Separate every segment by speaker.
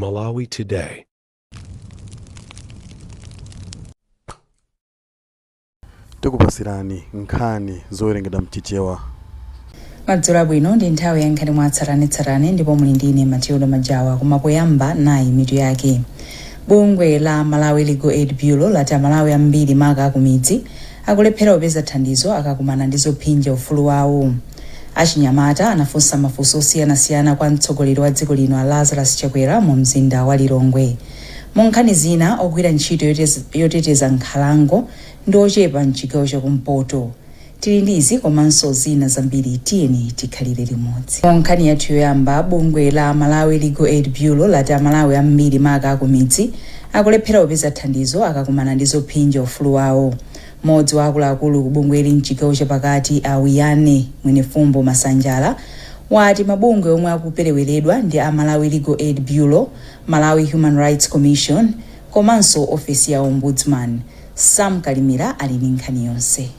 Speaker 1: Malawi Today.
Speaker 2: Tikupatsirani nkhani zowerengedwa mChichewa.
Speaker 3: Madzulo abwino, ndi nthawi ya nkhani mwa tsatanetsatane ndipo muli ndi ine Matilda Majawa, koma poyamba nayi mitu yake. Bungwe la Malawi Legal Aid Bureau lati Amalawi ambiri, maka akumidzi, akulephera kupeza thandizo akakumana ndi zophinja ufulu wawo. Achinyamata anafunsa mafunso osiyanasiyana kwa mtsogoleri wa dziko lino a Lazarus Chakwera mu mzinda wa Lilongwe. Mu nkhani zina, ogwira ntchito yoteteza nkhalango ndi ochepa mchigawo chakumpoto. Tili ndi izi komanso zina zambiri, tiyeni tikhalire limodzi. Mu nkhani yathu yoyamba, bungwe la Malawi Legal Aid Bureau lati Amalawi ambiri, maka akumidzi, akulephera kupeza thandizo akakumana ndi zophinja ufulu wawo. Mmodzi wa akuluakulu ku bungweli mchigawo chapakati, a Wiyane Mwenefumbo Masanjala, wati mabungwe omwe akupereweredwa ndi a Malawi Legal Aid Bureau, Malawi Human Rights Commission komanso ofesi ya Ombudsman. Sam Kalimira ali ndi nkhani yonse.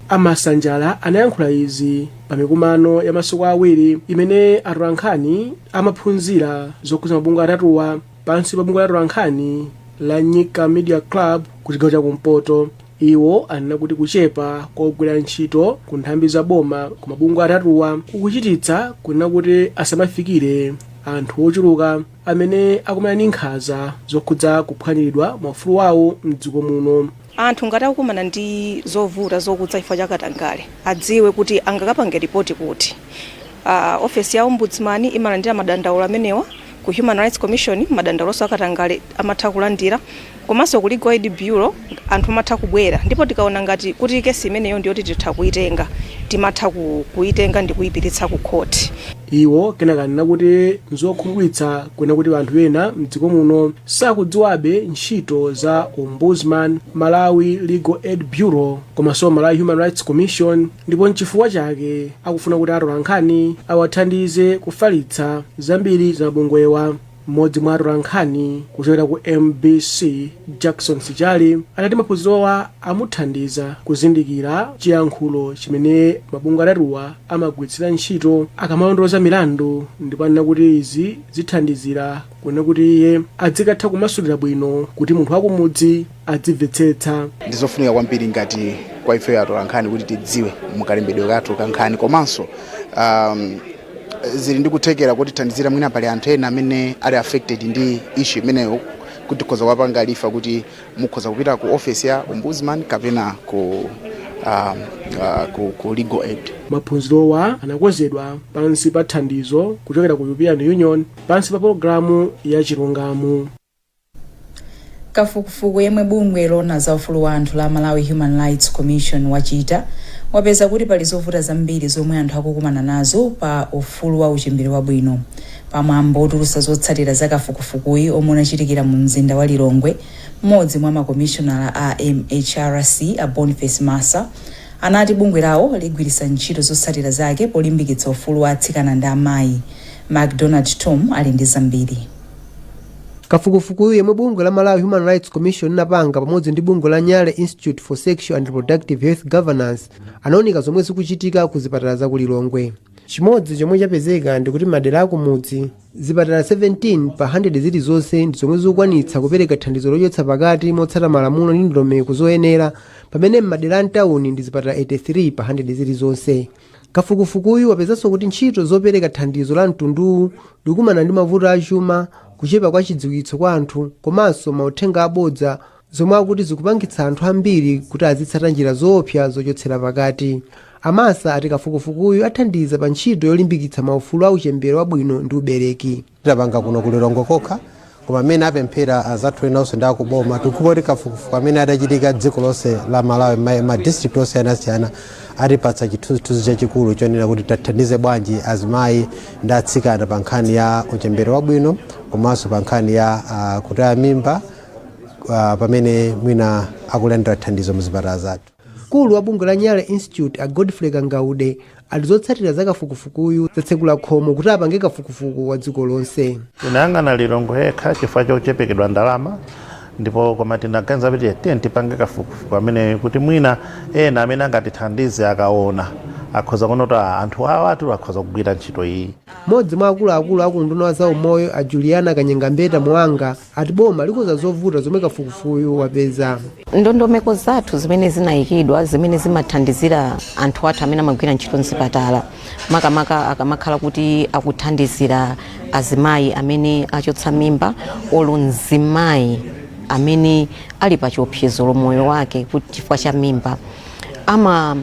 Speaker 4: A Masanjala anayankhula izi pa mikumano ya masiku awiri imene atolankhani amaphunzira zokhudza mabungwe atatuwa pansi pa bungwe la atolankhani la Nyika Media Club ku chigawo chakumpoto. Iwo anena kuti kuchepa kwa ogwira ntchito ku nthambi za boma ku mabungwe atatuwa kukuchititsa kunena kuti asamafikire anthu ochuluka amene akumana ndi nkhanza zokhudza kuphwanyiridwa maufulu wawo mdziko muno.
Speaker 5: Anthu ngati akukumana ndi zovuta zokudza chifukwa cha katangale, adziwe kuti angakapange ripoti kuti ofesi ya Ombudsman imalandira madandaulo amenewa, ku Human Rights Commission madandauloso akatangale amatha kulandira, komanso ku Legal Aid Bureau anthu amatha kubwera, ndipo tikaona ngati kuti kesi imeneyo ndiyoti titha kuitenga, timatha kuitenga ndi kuyipititsa ku khoti.
Speaker 4: Iwo kenaka anena kuti nzokhumudwitsa kunena kuti anthu ena mdziko muno sakudziwabe ntchito za Ombudsman, Malawi Legal Aid Bureau komanso Malawi Human Rights Commission, ndipo nchifukwa chake akufuna kuti atolankhani awathandize kufalitsa zambiri za mabungwewa. Mmodzi mwa atolankhani kuchokera ku MBC, Jackson Sichali, anati maphunzirowa amuthandiza kuzindikira chiyankhulo chimene mabungwe atatuwa amagwiritsira ntchito akamalondoloza milandu, ndipo anena kuti izi zithandizira kunena kuti iye adzikatha kumasulira bwino kuti munthu wakumudzi adzimvetsetsa.
Speaker 6: Ndizofunika kwambiri ngati kwa ifeyo atolankhani kuti tidziwe mukalembedwe kathu ka nkhani, komanso zili ndi kuthekera kuti thandizira mwina pali anthu ena amene ali affected ndi issue imeneyo, kuti tikhoza kuwapanga refer kuti mukhoza kupita ku office ya Ombudsman kapena ku Legal Aid.
Speaker 4: Maphunzirowa anakonzedwa pansi pa thandizo kuchokera ku European Union pansi pa pologalamu ya chilungamo.
Speaker 3: Kafukufuku yemwe bungwe loona za ufulu wa anthu la Malawi Human Rights Commission wachita wapeza kuti pali zovuta zambiri zomwe anthu akukumana nazo pa ufulu wa uchembere wabwino. Pamwambo otulutsa zotsatira za kafukufukuyi omwe unachitikira mu mzinda wa Lilongwe, mmodzi mwa makomishonala a MHRC, a Boniface Massa, anati bungwe lawo ligwiritsa ntchito zotsatira zake polimbikitsa ufulu wa atsikana ndi amayi. MacDonald Tom ali ndi zambiri.
Speaker 7: Kafukufukuyu yemwe bungwe la Malawi Human Rights Commission linapanga pamodzi ndi bungwe la Nyale Institute for Sexual and Reproductive Health Governance anaoneka zomwe zikuchitika ku zipatala za ku Lilongwe. Chimodzi chomwe chapezeka ndikuti madera akumudzi, zipatala 17 pa 100 zilizonse ndi zomwe zikukwanitsa kupereka thandizo lochotsa pakati motsata malamulo ndi ndondomeko zoyenera, pamene m'madera a mtawuni ndi zipatala 83 pa 100 zilizonse. Kafukufukuyu wapezanso kuti ntchito zopereka thandizo la mtunduwu likumana ndi mavuto achuma, kuchepa kwa chidziwitso kwa anthu komanso mauthenga abodza, zomwe akuti zikupangitsa anthu ambiri kuti azitsata njira zoopsa zochotsera pakati. A Massa ati kafukufukuyu athandiza pa ntchito yolimbikitsa maufulu a uchembere wabwino ndi ubereki.
Speaker 8: Tapanga kuno ku Lilongwe kokha, koma amene apemphera azathu enanso ndi akuboma, tikukhulupirira kuti kafukufuku amene adachitika dziko lonse la Malawi, ma district osiyanasiyana, atipatsa chithunzithunzi chachikulu chonena kuti tathandize bwanji azimayi ndi atsikana pa nkhani ya uchembere wabwino komanso pa nkhani ya kutaya mimba pamene mwina akulandira thandizo muzipatala zathu.
Speaker 7: Mkulu wa bungwe la Nyale Institute, a Godfrey Kangaude, ati zotsatira za kafukufukuyu zatsekula khomo kuti apange kafukufuku wa dziko lonse.
Speaker 9: Tinayang'ana Lilongwe yekha chifukwa chochepekedwa ndalama, ndipo koma tinaganiza kuti tiye tipange kafukufuku amene kuti mwina ena amene angatithandize akaona Akhoza kuona kuti anthu awa atu akhoza kugwira ntchito iyi.
Speaker 7: Mmodzi mwa akuluakulu aku unduna wa zaumoyo, a Juliana Kanyengambeta Muwanga, ati boma likonza zovuta zomwe kafukufukuyu wapeza.
Speaker 1: Ndondomeko zathu zimene zinayikidwa, zimene zimathandizira anthu athu amene amagwira ntchito mzipatala, makamaka akamakhala kuti akuthandizira azimayi amene achotsa mimba olo mzimayi amene ali pa chiopsezo moyo wake kuti chifukwa cha mimba, ama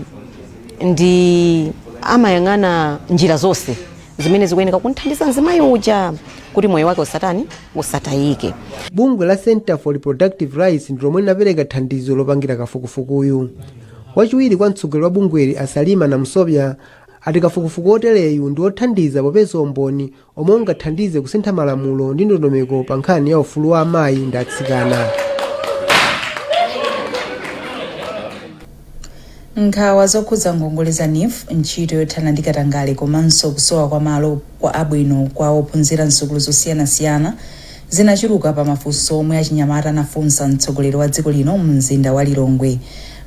Speaker 1: ndi amayang'ana njira zonse zimene zikuyeneka kunthandiza mzimayi uja kuti moyo wake usatani, usatayike.
Speaker 7: Bungwe la Center for Reproductive Rights ndi lomwe linapereka thandizo lopangira kafukufukuyu. Wachiwiri kwa mtsogoleri wa bungweli, a Salima Namsobya, ati kafukufuku otereyu ndi othandiza popeza umboni omwe ungathandize kusintha malamulo ndi ndondomeko pa nkhani ya ufulu wa amayi ndi atsikana.
Speaker 3: Nkhawa zokhudza ngongole za NEEF, ntchito yothana ndi katangale komanso kusowa kwa malo kwa abwino kwa ophunzira msukulu zosiyanasiyana zinachuluka pa mafunso omwe achinyamata anafunsa mtsogoleri wa dziko lino mu mzinda wa Lilongwe.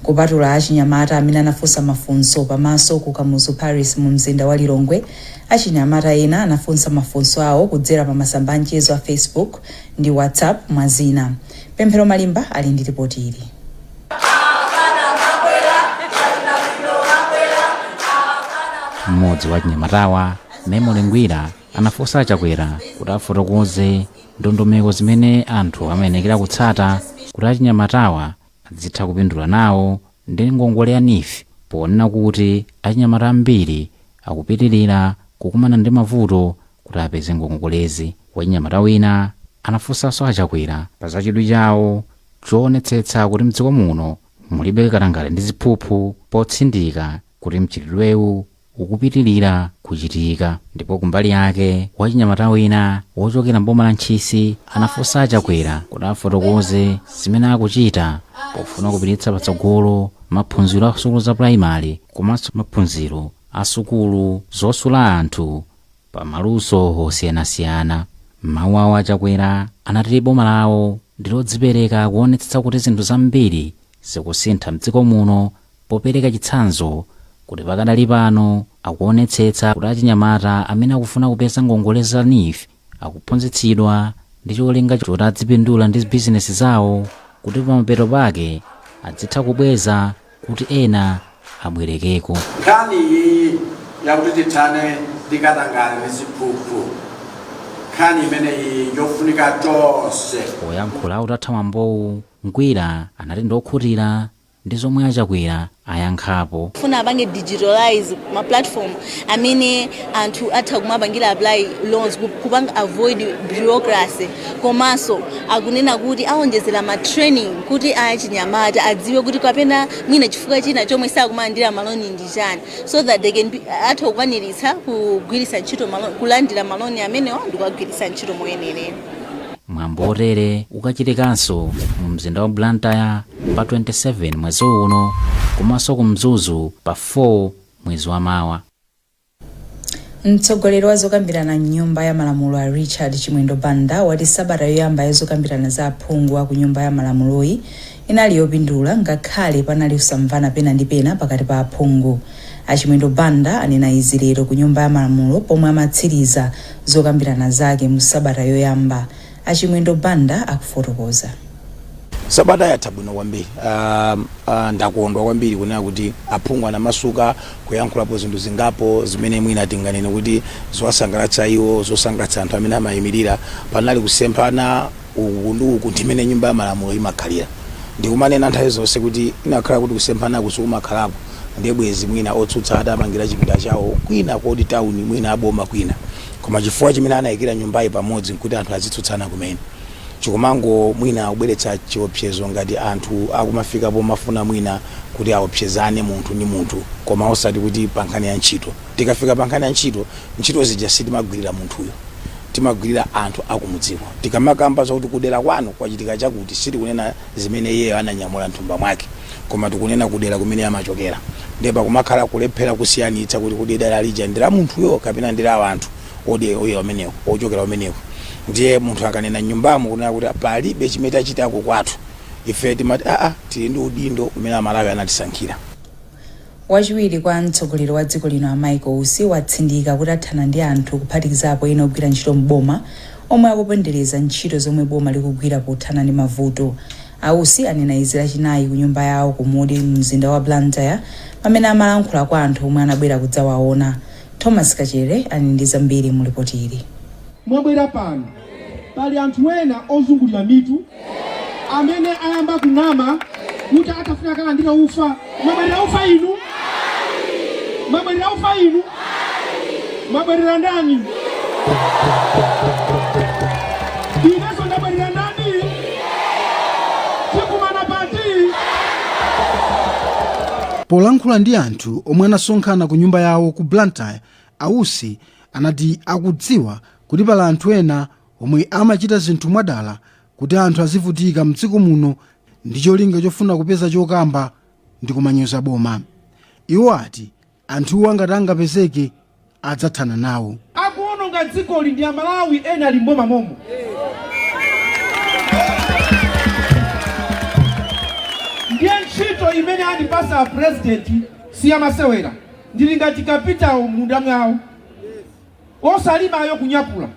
Speaker 3: Kupatula achinyamata amene anafunsa mafunso pamaso ku Kamuzu Palace mu mzinda wa Lilongwe, achinyamata ena anafunsa mafunso awo kudzera pa masamba a mchezo a Facebook ndi WhatsApp, mwa zina. Pemphero Malimba ali ndi ripoti ili.
Speaker 10: Mmodzi wa achinyamatawa, Memory Ngwira, anafunsa a Chakwera kuti afotokoze ndondomeko zimene anthu amayenekera kutsata kuti achinyamatawa adzitha kupindula nawo ndi ngongole ya NEEF, ponena kuti achinyamata ambiri akupitirira kukumana ndi mavuto kuti apeze ngongolezi. Wachinyamata wina anafunsanso a Chakwera pa za chidwi chawo choonetsetsa kuti mdziko muno mulibe katangale ndi ziphuphu, potsindika kuti mchitidwewu ukupitilira kuchitika. Ndipo kumbali yake, wachinyamata wina wochokera m'boma la Ntchisi anafunsa a Chakwera kuti afotokoze zimene akuchita pofuna kupititsa patsogolo maphunziro a sukulu za pulayimale komanso maphunziro a sukulu zosula anthu pa maluso osiyanasiyana. M'mawu awo, a Chakwera anati boma lawo ndilodzipereka kuonetsetsa kuti zinthu zambiri zikusintha mdziko muno, popereka chitsanzo kuti pakadali pano akuonetsetsa kuti achinyamata amene akufuna kupeza ngongole za NEEF akuphunzitsidwa ndi cholinga choti adzipindula ndi bizinesi zawo kuti pamapeto pake adzitha kubweza kuti ena abwerekeko.
Speaker 11: Nkhani iyi yakuti tithane ndi katangale ndi ziphuphu, nkhani imeneyi yofunika tonse.
Speaker 10: Poyankhula utatha mwambowu, Ngwira anati ndiokhutira ndi zomwe a Chakwera ayankhapo.
Speaker 12: Funa apange digitalize ma platform amene anthu atha kumapangira apply loans, kupanga avoid bureaucracy. Komanso akunena kuti awonjezera ma training kuti achinyamata adziwe kuti kapena mwina chifukwa china chomwe sakumalandira maloni ndi chani, so that they can be, atha kukwaniritsa kugwiritsa ntchito maloni, kulandira maloni amenewa ndikuwagwiritsa ntchito moyenerera.
Speaker 10: Mwambo otere ukachitikanso mu mzinda wa Blantyre pa 27 mwezi uno komanso ku Mzuzu pa 4 mwezi wa mawa.
Speaker 3: Mtsogoleri wa zokambirana mnyumba ya malamulo, a Richard Chimwendo Banda, wati sabata yoyamba ya zokambirana za aphungu a ku nyumba ya malamuloyi inali yopindula ngakhale panali kusamvana pena ndi pena pakati pa aphungu. A Chimwendo Banda anena izi lero ku nyumba ya malamulo pomwe amatsiriza zokambirana zake mu sabata yoyamba. A Chimwendo Banda akufotokoza.
Speaker 13: Sabata yatha bwino kwambiri. Ndakondwa kwambiri kunena kuti aphungu anamasuka kuyankhulapo zinthu zingapo zimene mwina tinganene kuti zowasangalatsa iwo, zosangalatsa anthu amene amayimirira. Panali kusemphana uku ndi uku, ndimene nyumba ya malamulo imakhalira. Ndikumanena nthawi zonse kuti inakhala kuti kusemphanaku sikumakhalapo, ndiye bwezi mwina otsutsa atapangira chipinda chawo kwina kodi tawuni, mwina aboma kwina. Koma chifukwa chimene anayikira nyumbayi pamodzi nkuti anthu azitsutsana kumene chikumango mwina kubweretsa chiopsezo, ngati anthu akumafika pomafuna mwina kuti aopsezane munthu ndi munthu, koma osati kuti pa nkhani ya ntchito. Tikafika pa nkhani ya ntchito, ntchito zija sitimagwirira munthuyo, timagwirira anthu akumudziko. Tikamakamba zakuti kudera kwanu kwachitika chakuti, sitikunena zimene iyeyo ananyamula mthumba mwake, koma tikunena kudera kumene amachokera. Ndiye pakumakhala kulephera kusiyanitsa kuti kodi dera lija ndi la munthuyo kapena ndi la anthu odi oyo amenewo ochokera umeneko. Ndiye munthu akanena mnyumbamo kunena kuti palibe chimene tachitako kwathu, ife timati aa, tili ndi udindo umene Amalawi anatisankhira.
Speaker 3: Wachiwiri kwa mtsogoleri wa dziko lino a Michael Usi watsindika kuti athana ndi anthu, kuphatikizapo ena ogwira ntchito m'boma, omwe akupondereza ntchito zomwe boma likugwira pothana ndi mavuto. A Usi anena izi Lachinayi ku nyumba yawo ku Mudi mzinda wa Blantyre pamene amalankhula kwa anthu omwe anabwera kudzawaona. Thomas Kachere ali ndi zambiri mu lipoti ili.
Speaker 14: Mwabwera pano, pali anthu ena ozungulira mitu amene ayamba kunama kuti atafuna akalandire ufa. Mwabwerera ufa inu? Mwabwerera ufa inu? Mwabwerera ndani? Inenso ndabwerera ndani? Tikumana pati?
Speaker 15: Polankhula ndi anthu omwe anasonkhana ku nyumba yawo ku Blantyre, a Usi anati akudziwa kuti pali anthu ena omwe amachita zinthu mwadala kuti anthu azivutika mdziko muno ndi cholinga chofuna kupeza chokamba ndi kumanyoza boma. Iwo ati anthuwa ngati angapezeke adzathana nawo.
Speaker 14: Akuononga dzikoli ndi Amalawi ena ali mboma momo. Ndiye ntchito imene andipasa a president siyamasewera. Ndili ngati kapitawo m'munda mwawo. Osalimayo kunyapula.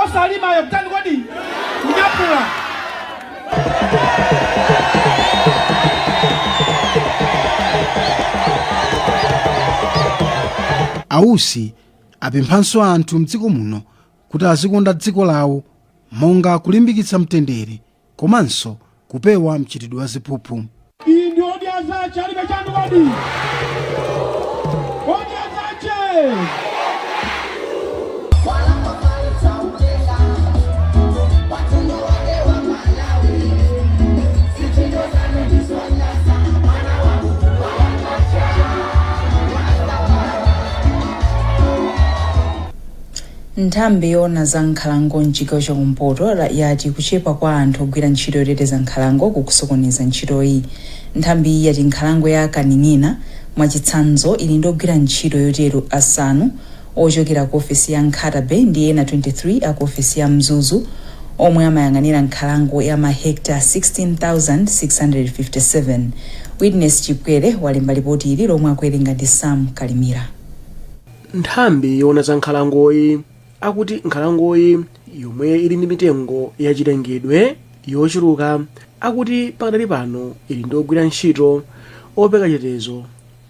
Speaker 14: Osalimayo kutani kodi? Kunyapula.
Speaker 15: A Usi apemphanso anthu mdziko muno kuti azikonda dziko lawo monga kulimbikitsa mtendere komanso kupewa mchitidwe wa ziphuphu.
Speaker 14: Iyi ndi Odya Zache alibe chanu kodi? Odya Zache!
Speaker 3: Nthambi yoona za nkhalango mchigawo chakumpoto yati kuchepa kwa anthu ogwira ntchito yoteteza nkhalango kukusokoneza ntchitoyi. Nthambiyi yati nkhalango ya Kaning'ina, mwachitsanzo, ili ndi ogwira ntchito yotero asanu ochokera ku ofesi ya Nkhata Bay ndi ena 23 aku ofesi ya Mzuzu omwe amayang'anira nkhalango ya mahekita 16,657. Witness Chipwere walemba lipoti ili lomwe akuwerenga ndi Sam Kalimira.
Speaker 4: Nthambi yoona za nkhalangoyi akuti nkhalangoyi yomwe ili ndi mitengo yachilengedwe yochuluka akuti pakadali pano ili ndi ogwira ntchito opereka chitetezo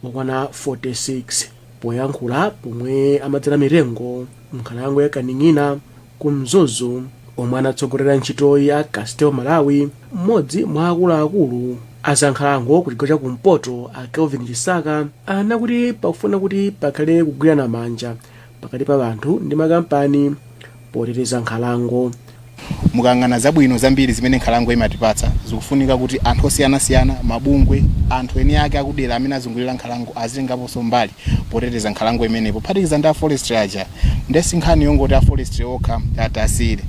Speaker 4: okwana 46. Poyankhula pomwe amadzala mitengo m'nkhalango ya Kaning'ina ku Mzuzu, omwe anatsogolera ntchitoyi a Castel Malawi, mmodzi mwa akuluakulu a za nkhalango ku chigawo cha kumpoto a Kelvin Chisaka anena kuti pakufuna kuti pakhale kugwirana manja pakati pa anthu ndi makampani poteteza nkhalango.
Speaker 6: Mukayang'ana zabwino zambiri zimene nkhalango imatipatsa, zikufunika kuti anthu osiyanasiyana, mabungwe, anthu eni ake akudera amene azungulira nkhalango azitengaponso mbali poteteza nkhalango imeneyi, pophatikiza ndi a forestry aja. Nde si nkhani yongoti a forestry okha atasire.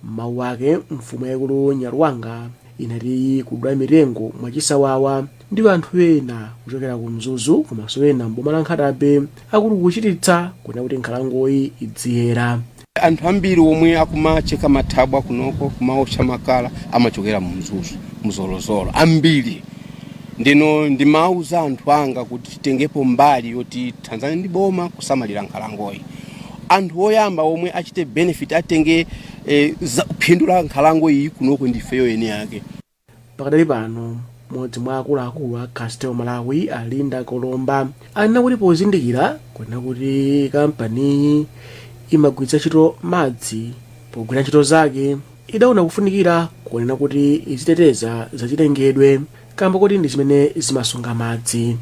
Speaker 4: M'mawu ake, mfumu yaikulu Nyaluwanga inati kudula mitengo mwachisawawa ndi anthu ena kuchokera ku Mzuzu komanso ena m'boma la Nkhata Bay akuti kukuchititsa kunena kuti nkhalangoyi idziyera.
Speaker 16: Anthu ambiri omwe akumacheka mathabwa kunoko, kumaotcha makala, amachokera mu Mzuzu, mZolozolo ambiri. Ndino ndimauza anthu anga kuti titengepo mbali yoti tithandizane ndi boma kusamalira nkhalangoyi. Anthu oyamba omwe achite benefit, atenge phindu la nkhalango iyi kunoko ndifeyo eni ake.
Speaker 4: Pakadali pano, mmodzi mwa akuluakulu a Castel Malawi a Linda Kolomba anena kuti pozindikira kunena kuti kampaniyi imagwiritsa ntchito madzi pogwira ntchito zake, idaona kufunikira kunena kuti iziteteza zachilengedwe kamba kuti ndi zimene zimasunga madzi.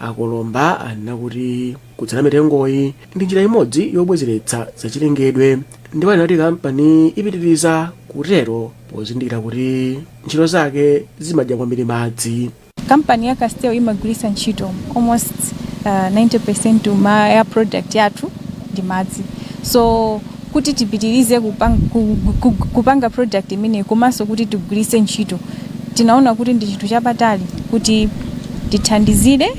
Speaker 4: A Kolomba anena kuti kudzala mitengoyi ndi njira imodzi yobwezeretsa zachilengedwe ndipo anena kuti kampaniyi ipitiriza kutero pozindikira kuti ntchito zake zimadya kwambiri madzi.
Speaker 17: Kampani ya Castel imagwiritsa ntchito almost 90% ya product yathu ndi madzi, so kuti tipitirize kupanga product imeneyi komanso kuti tigwiritse ntchito, tinaona kuti ndi chinthu chapatali kuti tithandizire.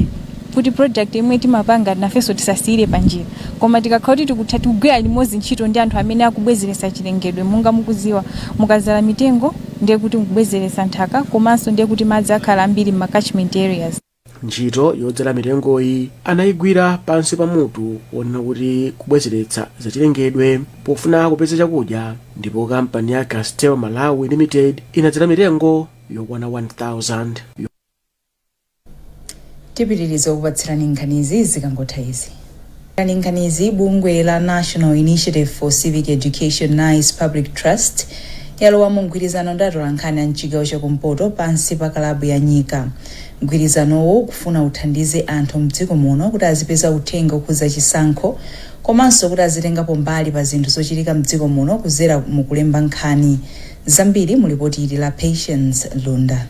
Speaker 17: Kuti product imwe timapanga nafenso tisasiyire panjira, koma tikakhala kuti tikutha tikugwira limodzi ntchito ndi anthu amene akubwezeretsa chilengedwe. Monga mukuziwa, mukazala mitengo ndiye kuti mukubwezeretsa nthaka, komanso ndiye kuti madzi akhala ambiri m'ma catchment areas.
Speaker 4: Ntchito yodzala mitengoyi anayigwira pansi pa mutu wonena kuti kubwezeretsa zachilengedwe pofuna kupeza chakudya, ndipo kampani ya Castel Malawi Limited inadzala mitengo yokwana 1000.
Speaker 3: Tipitiriza kupatsirani nkhanizi zikangotha izi. Nkhanizi: bungwe la National Initiative for Civic Education, NICE Public Trust, yalowa mu mgwirizano ndi atolankhani a mchigawo chakumpoto pansi pa kalabu ya Nyika. Mgwirizanowo kufuna uthandize anthu mdziko muno kuti azipeza uthenga okhudza chisankho, komanso kuti azitengapo mbali pa zinthu zochitika mdziko muno kuzera mukulemba nkhani. Zambiri mu lipoti ili la Patience Lunda.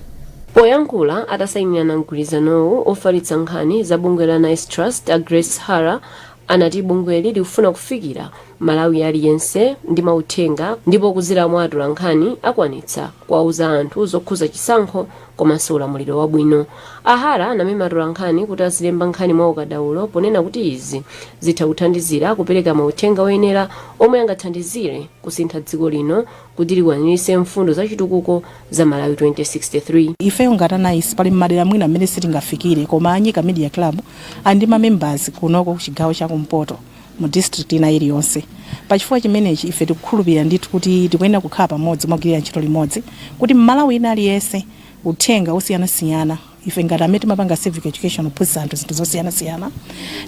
Speaker 18: Poyankhula atasayinirana mgwirizanowu, ofalitsa nkhani za bungwe la NICE Trust, a Grace Hara, anati bungweli likufuna kufikira Malawi aliyense ndi mauthenga, ndipo kuzera mwa atolankhani akwanitsa kuwauza anthu zokhuza chisankho komanso ulamuliro wabwino. A Hara anamema atolankhani kuti azilemba nkhani mwa ukadaulo, ponena kuti izi zitha kuthandizira kupereka mauthenga oyenera omwe angathandizire kusintha dziko lino kuti likwaniritse mfundo zachitukuko za Malawi 2063.
Speaker 19: Ifeyo ngati NICE, pali madera mwina amene sitingafikire, koma a Nyika Media Club ali ndi ma members kunoko kuchigawo chakumpoto mu district ina iliyonse. Pachifukwa chimenechi, ife tikukhulupirira ndithu kuti tikuyenera kukhala pamodzi mogwirira ntchito limodzi kuti Mmalawi ina aliyense uthenga osiyanasiyana, ife ngati amene timapanga civic education, kuphunzitsa anthu zinthu zosiyanasiyana,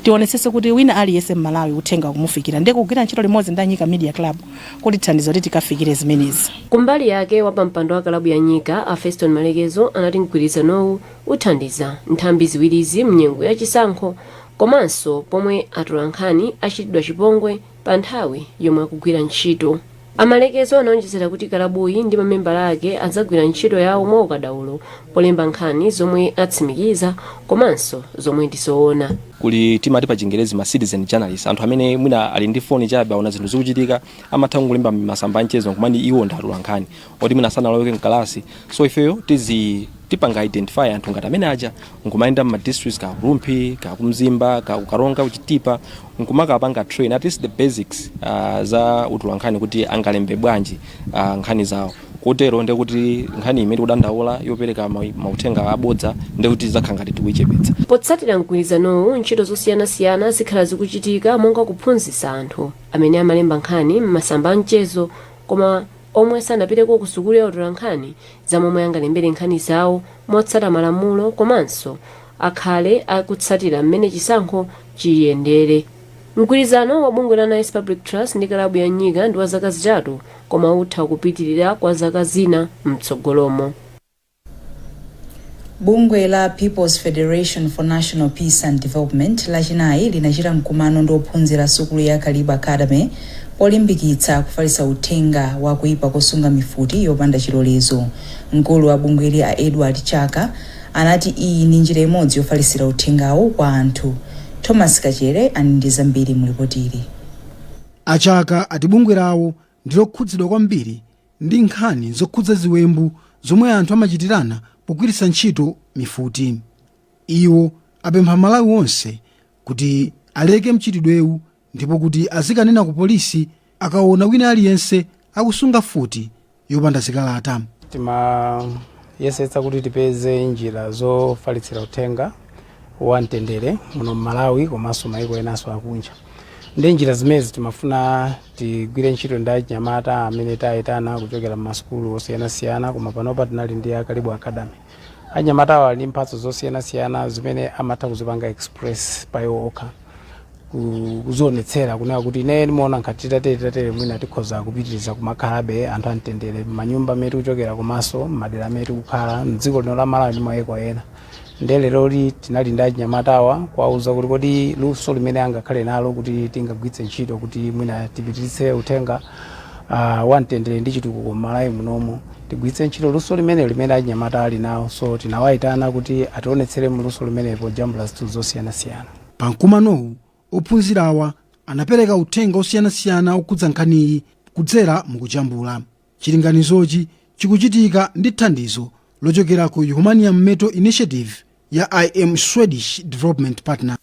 Speaker 19: tionetsetse kuti wina aliyense Mmalawi uthenga kumufikira. Ndiye kugwira ntchito limodzi ndi Anyika Media Club kuti thandizo kuti tikafikire zimenezi.
Speaker 18: Kumbali yake, wapampando wa kalabu ya Nyika, a Feston Malekezo, anati mgwirizanowu uthandiza nthambi ziwirizi mnyengo ya chisankho, komanso pomwe atolankhani achitidwa chipongwe pa nthawi yomwe akugwira ntchito. Amalekezo anaonjezera kuti kalabuyi ndi mamembala ake adzagwira ntchito yawo mwa ukadaulo polemba nkhani zomwe atsimikiza komanso zomwe ndi zoona.
Speaker 20: Kuli timati pa Chingerezi ma citizen journalists, anthu amene mwina ali ndi foni chabe, aona zinthu zikuchitika, amatha kungolemba masamba amchezo nkumati iwo ndi atolankhani, oti mwina sanaloweke mkalasi. So ifeyo tizi tipanga identify anthu ngati amene aja, nkumayenda mma districts, ka ku Rumphi, ka kumzimba, ka kukaronga, kuchitipa, nkumakapanga train at least the basics za utolankhani, kuti angalembe bwanji nkhani zawo. Kotero ndekuti nkhani imene tikudandaula yopereka mauthenga abodza, ndekuti zakhala ngati tikuichepetsa.
Speaker 18: Potsatira mgwirizanowu, ntchito zosiyanasiyana zikhala zikuchitika, monga kuphunzitsa anthu amene amalemba nkhani m'masamba amchezo koma omwe sanapiteko ku sukulu ya utolankhani za momwe angalembere nkhani zawo motsata malamulo, komanso akhale akutsatira mmene chisankho chiyendere. Mgwirizano wa bungwe la NICE Public Trust ndi kalabu ya Nyika ndi wa zaka 3, koma utha kupitirira kwa zaka zina mtsogolomo.
Speaker 3: Bungwe la People's Federation for National Peace and Development Lachinayi linachita mkumano ndi ophunzira sukulu ya Kalibu Academy polimbikitsa kufalitsa uthenga wa kuipa kosunga mifuti yopanda chilolezo. Mkulu wa bungweli, a Edward Chaka, anati iyi ndi njira imodzi yofalitsira uthengawu kwa anthu. Thomas Kachere ali ndi zambiri mu lipotili.
Speaker 15: Achaka ati bungwe lawo ndi lokhudzidwa kwambiri ndi nkhani zokhudza ziwembu zomwe anthu amachitirana pogwiritsa ntchito mifuti. Iwo apempha Malawi onse kuti aleke mchitidwewu, ndipo kuti azikanena ku polisi akaona wina aliyense akusunga futi yopanda zikalata.
Speaker 21: Timayesetsa kuti tipeze njira zofalitsira uthenga wa mtendere muno mMalawi komanso maiko enanso akunja. Ndi njira zimenezi timafuna tigwire ntchito ndi achinyamata amene tayitana kuchokera m'masukulu osiyanasiyana, koma panopa tinali ndi Akalibu Academy. Achinyamatawa ali ndi mphatso zosiyanasiyana zimene amatha kuzipanga express pa iwo okha, kuzionetsera kunena kuti ine ndimaona ngati titatere titatere mwina tikhoza kupitiriza kumakhalabe anthu amtendere m'manyumba amene tikuchokera komanso m'madera amene tikukhala mdziko lino la Malawi ndi mayiko ena. Nde leroli tinali ndi achinyamatawa kuwauza kuti kodi luso limene angakhale nalo kuti tingagwiritse ntchito kuti mwina tipitiritse uthenga wa mtendere ndi chitukuko m'Malawi munomu, tigwiritse ntchito luso limene achinyamata ali nawo. So tinawayitana kuti ationetsere mu luso limenepo jambula zinthu zosiyanasiyana.
Speaker 15: Pa mkumanowu, ophunzirawa anapereka uthenga osiyanasiyana okhudza nkhaniyi kudzera mukujambula. Chilinganizochi chikuchitika ndi thandizo lochokera ku Humanium Metal Initiative. Ya IM Swedish Development Partner.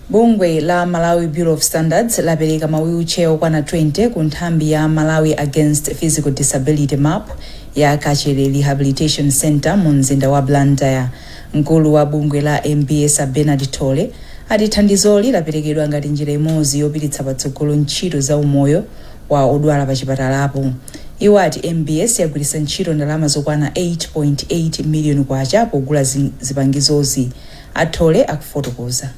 Speaker 3: Bungwe la Malawi Bureau of Standards lapereka ma wheelchair okwana 20 ku nthambi ya Malawi Against Physical Disability, MAP, ya Kachere Rehabilitation Centre mu mzinda wa Blantyre. Mkulu wa bungwe la MBS a Bernard Thole ati thandizoli laperekedwa ngati njira imodzi yopititsa patsogolo ntchito za umoyo wa odwala pa chipatalapo. Iwo ati MBS yagwiritsa ntchito ndalama zokwana 8.8 miliyoni kwacha pogula zipangizozi. A Thole akufotokoza.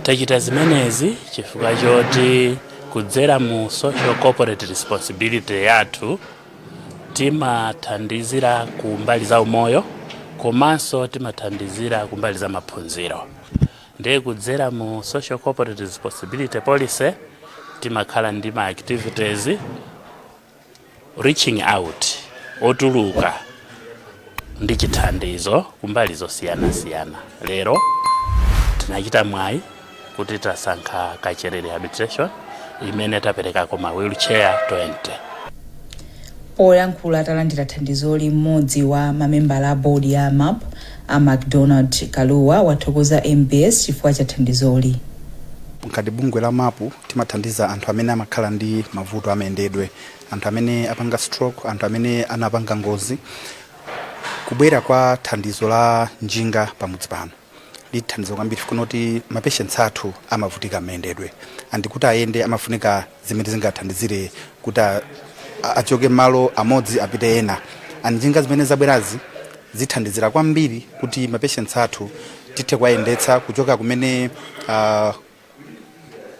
Speaker 2: Tachita zimenezi chifukwa choti kudzera mu social corporate responsibility yathu timathandizira ku mbali za umoyo komanso timathandizira ku mbali za maphunziro. Ndiye kudzera mu social corporate responsibility policy timakhala ndi ma activities reaching out, otuluka ndi chithandizo kumbali zosiyanasiyana. Lero tinachita mwayi kuti tasankha Kachere Rehabilitation imene taperekako ma wheelchair 20.
Speaker 3: Poyankhula atalandira thandizoli, mmodzi wa mamembala a bodi ya MAP a MacDonald Kaluwa wathokoza MBS chifukwa cha thandizoli.
Speaker 22: Ngati bungwe la MAP timathandiza anthu amene amakhala ndi mavuto amayendedwe, anthu amene apanga stroke, anthu amene anapanga ngozi. Kubwera kwa thandizo la njinga pamudzi pano lithandiza kwambiri chifukwa kuti ma patients athu amavutika mayendedwe, and kuti ayende amafunika zimene zingathandizire kuti achoke malo amodzi apite ena, and njinga zimene zabwerazi zithandizira kwambiri kuti ma patients athu tithe kuwayendetsa kuchoka kumene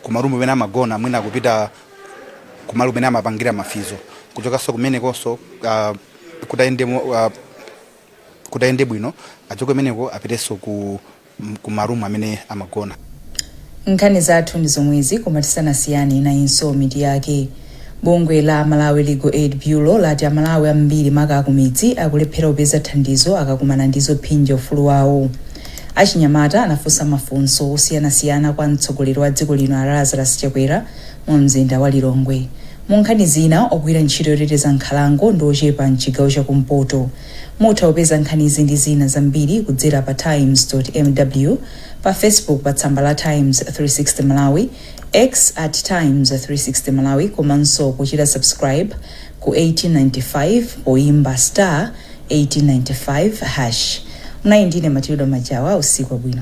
Speaker 22: kumarumu kumene amagona mwina kupita kumalo kumene amapangira ma physio, kuchokanso kumenekonso kuti ayende bwino achoke kumeneko apitenso ku marumu amene amagona.
Speaker 3: Nkhani zathu ndi zomwezi, koma tisanasiyane nayinso mitu yake. Bungwe la Malawi Legal Aid Bureau lati Amalawi ambiri maka akumidzi akulephera kupeza thandizo akakumana ndi zophinja ufulu wawo. Achinyamata anafunsa mafunso osiyanasiyana kwa mtsogoleri wa dziko lino a Lazarus Chakwera mu mzinda wa Lilongwe. Mu nkhani zina, ogwira ntchito yoteteza nkhalango ndi ochepa mchigawo chakumpoto. Mutha kupeza nkhanizi ndi zina zambiri kudzera pa times.mw, pa Facebook pa tsamba la Times 360 Malawi, X at Times 360 Malawi, komanso kuchita subscribe ku 1895 poyimba star 1895 hash. Mnayi ndine Matilda Majawa. Usiku wabwino.